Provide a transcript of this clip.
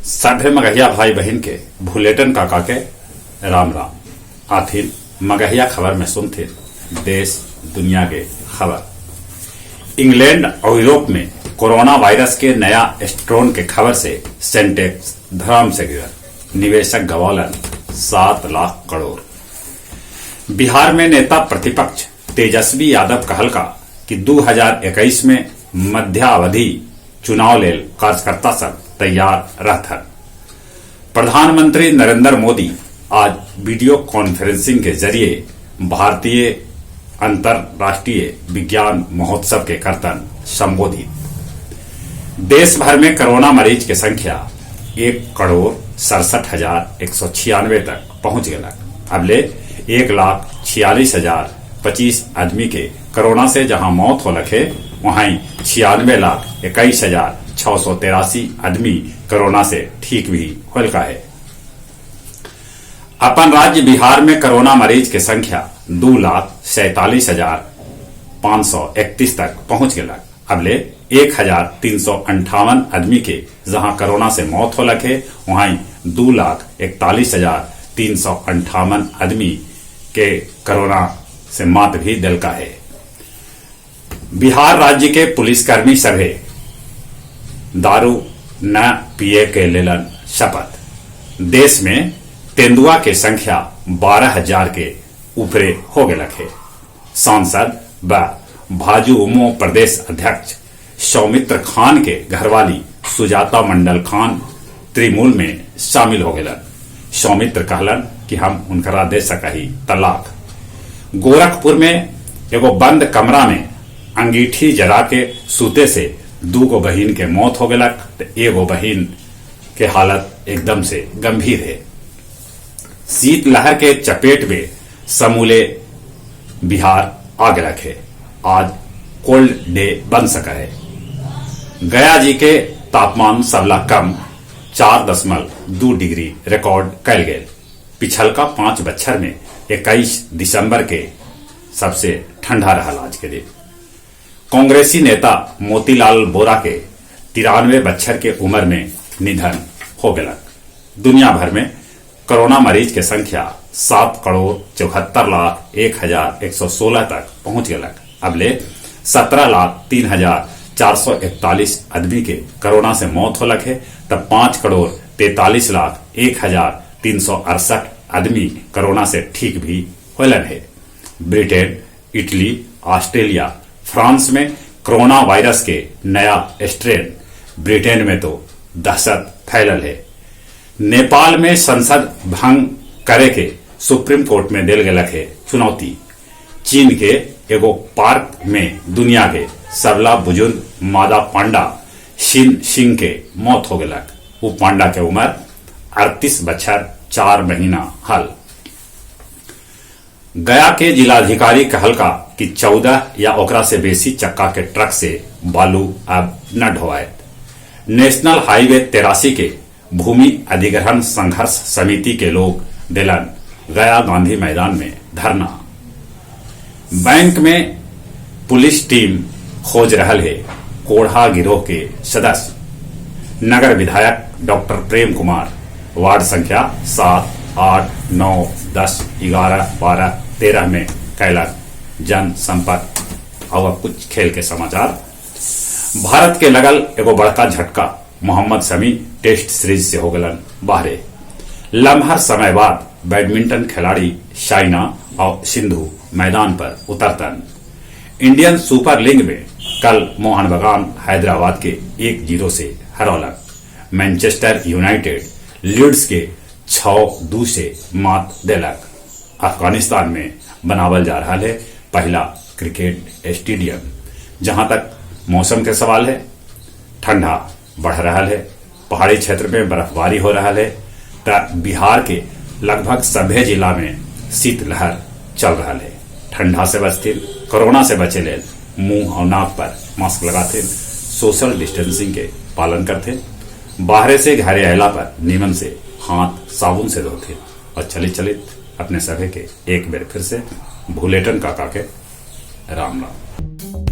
सभे मगहिया भाई बहिन के भुलेटन काका के राम राम। आथिन मगहिया खबर में सुनथिन देश दुनिया के खबर। इंग्लैंड और यूरोप में कोरोना वायरस के नया स्ट्रेन के खबर से सेंटेक्स धड़ाम से गिरल, निवेशक गवौलन 7 लाख करोड़। बिहार में नेता प्रतिपक्ष तेजस्वी यादव कहलका कि 2021 में मध्यावधि चुनाव लेल कार्यकर्ता सब तैयार रहथन। प्रधानमंत्री नरेंद्र मोदी आज वीडियो कॉन्फ्रेंसिंग के जरिए भारतीय अंतर्राष्ट्रीय विज्ञान महोत्सव के करतन संबोधित। देश भर में कोरोना मरीज के संख्या 1,67,196 तक पहुंच गलक। अबले 1,46,025 आदमी के कोरोना से जहां मौत होलक है, वहीं 96,21,683 आदमी कोरोना से ठीक भी होलका है। अपन राज्य बिहार में कोरोना मरीज के संख्या 2,47,531 तक पहुंच गलक। अबले 1,358 आदमी के जहां कोरोना से मौत होलक है, वहीं 2,41,358 आदमी के कोरोना से मात भी दिलका है। बिहार राज्य के पुलिसकर्मी सभे दारू न पिए के लेलन शपथ। देश में तेंदुआ के संख्या 12,000 के ऊपरे हो गलक है। सांसद व भाजयुमो प्रदेश अध्यक्ष सौमित्र खान के घरवाली सुजाता मंडल खान तृणमूल में शामिल हो गलन। सौमित्र कहलन कि हम उनकरा दे सकही तलाक। गोरखपुर में एगो बंद कमरा में अंगीठी जरा के सूते से 2 गो बहिन के मौत हो गलक तो एगो बहिन के हालत एकदम से गंभीर है। शीतलहर के चपेट में समूले बिहार आ गलक है। आज कोल्ड डे बन सका है। गया जी के तापमान सबला कम 4.2 डिग्री रिकॉर्ड कल गए। पिछलका 5 बच्छर में 21 दिसंबर के सबसे ठंडा रहा आज के दिन। कांग्रेसी नेता मोतीलाल बोरा के 93 बच्छर के उम्र में निधन हो गलक। दुनिया भर में कोरोना मरीज के संख्या 7,74,01,116 तक पहुंच गलक। अबले 17,03,441 आदमी के कोरोना से मौत होलक है, तब 5,43,01,368 आदमी कोरोना से ठीक भी होलन है। ब्रिटेन, इटली, ऑस्ट्रेलिया, फ्रांस में कोरोना वायरस के नया स्ट्रेन, ब्रिटेन में तो दहशत फैलल है। नेपाल में संसद भंग करे के सुप्रीम कोर्ट में देल गलक है चुनौती। चीन के एगो पार्क में दुनिया के सबला बुजुर्ग मादा पांडा शिन सिंह के मौत हो गलक। वो पांडा के उम्र 38 बछर 4 महीना हल। गया के जिलाधिकारी कहलका कि 14 या ओकरा से बेसी चक्का के ट्रक से बालू अब न ढोआयत। नेशनल हाईवे 83 के भूमि अधिग्रहण संघर्ष समिति के लोग दिलन गया गांधी मैदान में धरना। बैंक में पुलिस टीम खोज रहल है कोढ़ा गिरोह के सदस्य। नगर विधायक डॉक्टर प्रेम कुमार वार्ड संख्या 7, 8, 9, 10, 11, 12, 13 में कैलक जन संपर्क। और अब कुछ खेल के समाचार। भारत के लगल एगो बड़का झटका, मोहम्मद शमी टेस्ट सीरीज से हो गलन बाहरे। लम्हा समय बाद बैडमिंटन खिलाड़ी साइना और सिंधु मैदान पर उतरतन। इंडियन सुपर लीग में कल मोहन बगान हैदराबाद के 1-0 से हरौलक। मैनचेस्टर यूनाइटेड लीड्स के 6-2 से मात देलक। अफगानिस्तान में बनावल जा रहा है पहला क्रिकेट स्टेडियम। जहां तक मौसम के सवाल है, ठंडा बढ़ रहा है, पहाड़ी क्षेत्र में बर्फबारी हो रहा है, त बिहार के लगभग सभे जिला में शीतलहर चल रहा है। ठंडा से बचथिन, कोरोना से बचे लेल मुंह और नाक पर मास्क लगाथिन, सोशल डिस्टेंसिंग के पालन करथिन, बाहरे से घरे अयला पर नीमन से हाथ साबुन से धोथिन। और चलित चलित अपने सभे के एक बेर फिर से भुलेटन काका के राम राम।